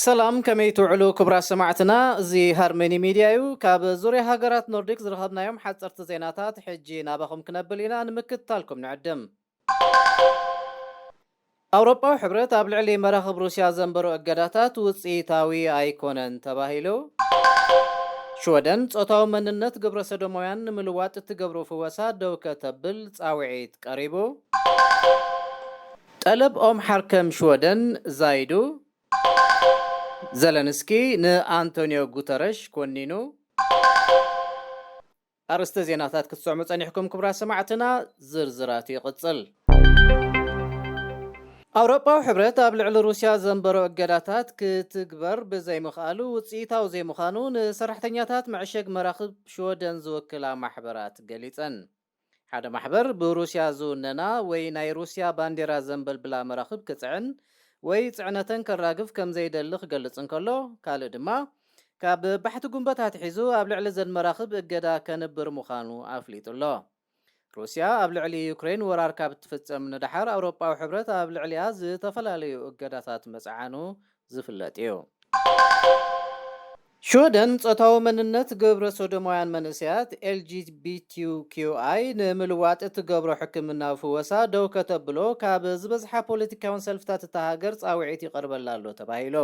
ሰላም፣ ከመይ ትውዕሉ ክቡራት ሰማዕትና? እዚ ሃርመኒ ሚድያ እዩ። ካብ ዙርያ ሃገራት ኖርዲክ ዝረኸብናዮም ሓፀርቲ ዜናታት ሕጂ ናባኹም ክነብል ኢና፣ ንምክትታልኩም ንዕድም። ኣውሮጳዊ ሕብረት ኣብ ልዕሊ መራኽብ ሩስያ ዘንበሮ እገዳታት ውፅኢታዊ ኣይኮነን ተባሂሉ። ሽወደን ጾታዊ መንነት ግብረ ሰዶማውያን ንምልዋጥ እትገብሮ ፍወሳ ደው ከተብል ጻውዒት ቀሪቡ። ጠለብ ኦም ሓርከም ሽወደን ዛይዱ። ዘለንስኪ ንኣንቶኒዮ ጉተረሽ ኮኒኑ። ኣርእስተ ዜናታት ክትሰምዑ ጸኒሕኩም ክቡራት ሰማዕትና፣ ዝርዝራቱ ይቕጽል። ኣውሮጳዊ ሕብረት ኣብ ልዕሊ ሩስያ ዘንበሮ እገዳታት ክትግበር ብዘይምኽኣሉ ውጽኢታዊ ዘይምዃኑ ንሰራሕተኛታት መዕሸግ መራኽብ ሽወደን ዝውክላ ማሕበራት ገሊጸን። ሓደ ማሕበር ብሩስያ ዝውነና ወይ ናይ ሩስያ ባንዴራ ዘንበልብላ መራኽብ ክጽዕን ወይ ጽዕነተን ከራግፍ ከም ዘይደሊ ክገልጽ እንከሎ፣ ካልእ ድማ ካብ ባሕቲ ጉንበት ኣትሒዙ ኣብ ልዕሊ ዘን መራኽብ እገዳ ከንብር ምዃኑ ኣፍሊጡ ኣሎ። ሩስያ ኣብ ልዕሊ ዩክሬን ወራር ካብ እትፍጽም ንደሓር፣ ኣውሮጳዊ ሕብረት ኣብ ልዕሊኣ ዝተፈላለዩ እገዳታት መጽዓኑ ዝፍለጥ እዩ። ሽወደን ጾታዊ መንነት ግብረ ሶዶማውያን መንእሰያት፣ ኤልጂቢቲኪውኣይ፣ ንምልዋጥ እትገብሮ ሕክምናዊ ፍወሳ ደው ከተብሎ ካብ ዝበዝሓ ፖለቲካውን ሰልፍታት እታ ሃገር ጻውዒት ይቐርበላ ኣሎ ተባሂሉ።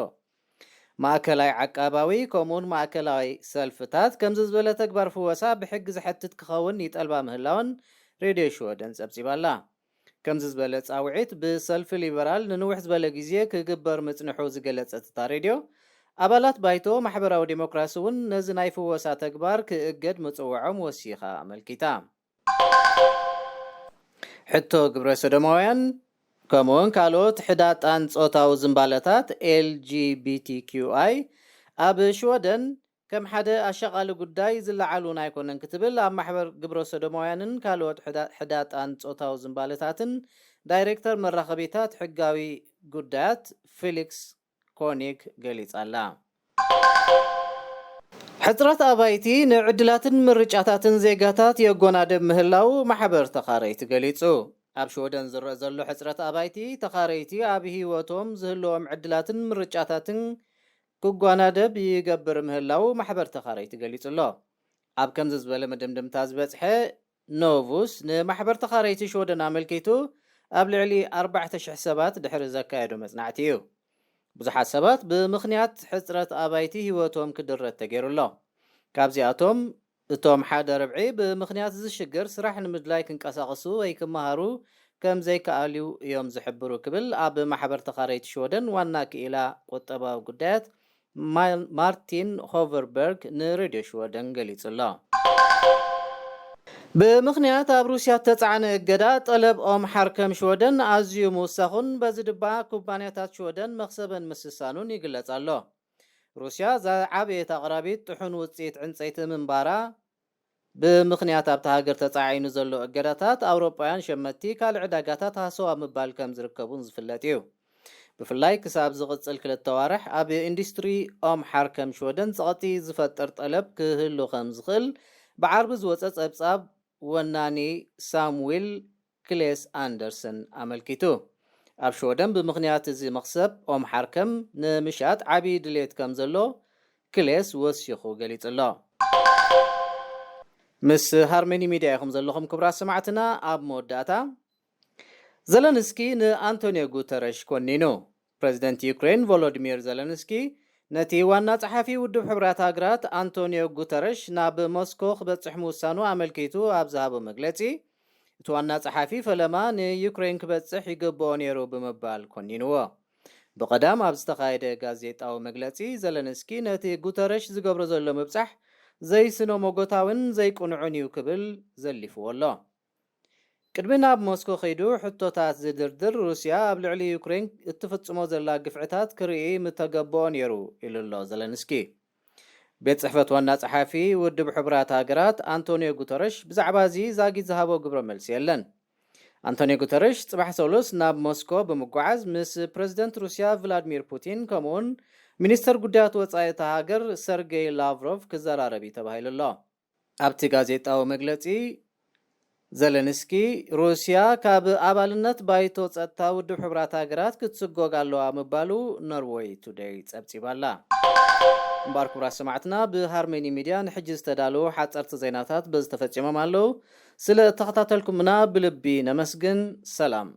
ማእከላይ ዓቃባዊ ከምኡውን ማእከላይ ሰልፍታት ከምዚ ዝበለ ተግባር ፍወሳ ብሕጊ ዘሐትት ክኸውን ይጠልባ ምህላወን ሬድዮ ሽወደን ጸብጺባላ። ከምዚ ዝበለ ጻውዒት ብሰልፊ ሊበራል ንንውሕ ዝበለ ግዜ ክግበር ምጽንሑ ዝገለጸት እታ ሬድዮ፣ ኣባላት ባይቶ ማሕበራዊ ዴሞክራሲ እውን ነዚ ናይ ፍወሳ ተግባር ክእገድ ምጽውዖም ወሲኻ ኣመልኪታ። ሕቶ ግብረ ሰዶማውያን ከምኡውን ካልኦት ሕዳጣን ጾታዊ ዝንባለታት፣ ኤልጂቢቲኪውኣይ፣ ኣብ ሽወደን ከም ሓደ ኣሻቓሊ ጉዳይ ዝለዓል እውን ኣይኮነን ክትብል ኣብ ማሕበር ግብረ ሰዶማውያንን ካልኦት ሕዳ-፣ ሕዳጣን ጾታዊ ዝንባለታትን ዳይሬክተር መራኸቢታት ሕጋዊ ጉዳያት ፊሊክስ ኮኒግ ገሊጻ ኣላ። ሕጽረት ኣባይቲ ንዕድላትን ምርጫታትን ዜጋታት የጎናደብ ምህላው ማሕበር ተኻረይቲ ገሊጹ። ኣብ ሽወደን ዝረአ ዘሎ ሕጽረት ኣባይቲ፣ ተኻረይቲ ኣብ ህይወቶም ዝህልዎም ዕድላትን ምርጫታትን ክጓናደብ ይገብር ምህላው ማሕበር ተኻረይቲ ገሊጹ ኣሎ። ኣብ ከምዚ ዝበለ መደምደምታ ዝበጽሐ ኖቭስ ንማሕበር ተኻረይቲ ሽወደን ኣመልኪቱ፣ ኣብ ልዕሊ ኣርባዕተ ሽሕ ሰባት ድሕሪ ዘካየዶ መጽናዕቲ እዩ። ብዙሓት ሰባት ብምኽንያት ሕጽረት ኣባይቲ ህይወቶም ክድረት ተገይሩ ኣሎ። ካብዚኣቶም እቶም ሓደ ርብዒ ብምኽንያት እዚ ሽግር ስራሕ ንምድላይ ክንቀሳቐሱ ወይ ክመሃሩ ከም ዘይከኣሉ እዮም ዝሕብሩ ክብል ኣብ ማሕበር ተኻረይቲ ሽወደን ዋና ክኢላ ቁጠባዊ ጉዳያት ማ-፣ ማርቲን ሆቨርበርግ ንሬድዮ ሽወደን ገሊጹ ኣሎ። ብምኽንያት ኣብ ሩስያ እተጻዕነ እገዳ፣ ጠለብ ኦም ሓርከም ሽወደን ኣዝዩ ምውሳኹን በዚ ድማ ኩባንያታት ሽወደን መኽሰበን ምስሳኑን ይግለጽ ኣሎ። ሩስያ ዝዓበየት ኣቕራቢት ጥሑን ውጽኢት ዕንጸይቲ ምንባራ፣ ብምኽንያት ኣብታ ሃገር ተጻዒኑ ዘሎ እገዳታት፣ ኣውሮጳውያን ሸመትቲ ካልእ ዕዳጋታት ሃሰዋ ምባል ከም ዝርከቡን ዝፍለጥ እዩ። ብፍላይ ክሳብ ዝቕጽል ክልተ ኣዋርሕ ኣብ ኢንዱስትሪ ኦም ሓርከም ሽወደን ጸቕጢ ዝፈጥር ጠለብ ክህሉ ከም ዝኽእል ብዓርቢ ዝወጸ ጸብጻብ ወናኒ ሳሙዊል ክሌስ ኣንደርሰን ኣመልኪቱ። ኣብ ሽወደን ብምኽንያት እዚ መኽሰብ ኦም ሓርከም ንምሻጥ ዓቢ ድሌት ከም ዘሎ ክሌስ ወሲኹ ገሊጹ ኣሎ። ምስ ሃርመኒ ሚድያ ኢኹም ዘለኹም ክቡራት ሰማዕትና። ኣብ መወዳእታ፣ ዘለንስኪ ንኣንቶኒዮ ጉተረሽ ኮኒኑ። ፕረዚደንት ዩክሬን ቮሎዲሚር ዘለንስኪ ነቲ ዋና ጸሓፊ ውድብ ሕቡራት ሃገራት ኣንቶኒዮ ጉተረሽ ናብ ሞስኮ ክበጽሕ ምውሳኑ ኣመልኪቱ ኣብ ዝሃቦ መግለጺ፣ እቲ ዋና ጸሓፊ ፈለማ ንዩክሬን ክበጽሕ ይግብኦ ነይሩ ብምባል ኮኒንዎ። ብቐዳም ኣብ ዝተኻየደ ጋዜጣዊ መግለጺ፣ ዘለንስኪ ነቲ ጉተረሽ ዝገብሮ ዘሎ ምብጻሕ ዘይስነ መጎታውን ዘይቅኑዕን እዩ ክብል ዘሊፍዎ ኣሎ። ቅድሚ ናብ ሞስኮ ከይዱ ሕቶታት ዝድርድር፣ ሩስያ ኣብ ልዕሊ ዩክሬን እትፍጽሞ ዘላ ግፍዕታት ክርኢ ምተገበኦ ነይሩ ኢሉ ኣሎ ዘለንስኪ። ቤት ጽሕፈት ዋና ጸሓፊ ውድብ ሕቡራት ሃገራት ኣንቶኒዮ ጉተረሽ ብዛዕባ እዚ ዛጊት ዝሃቦ ግብረ መልሲ የለን። ኣንቶኒዮ ጉተረሽ ጽባሕ ሰሉስ ናብ ሞስኮ ብምጓዓዝ ምስ ፕረዚደንት ሩስያ ቭላድሚር ፑቲን ከምኡውን ሚኒስተር ጉዳያት ወጻኢ እታ ሃገር ሰርጌይ ላቭሮቭ ክዘራረብ እዩ ተባሂሉ ኣሎ። ኣብቲ ጋዜጣዊ መግለጺ፣ ዘለንስኪ፣ ሩስያ ካብ ኣባልነት ባይቶ ጸጥታ ውድብ ሕቡራት ሃገራት ክትስጎግ ኣለዋ ምባሉ ኖርወይ ቱደይ ጸብጺባላ። እምበኣር ክቡራት ሰማዕትና፣ ብሃርመኒ ሚድያ ንሕጂ ዝተዳለዉ ሓጸርቲ ዜናታት በዚ ተፈጺሞም ኣለዉ። ስለ እተኸታተልኩምና ብልቢ ነመስግን። ሰላም።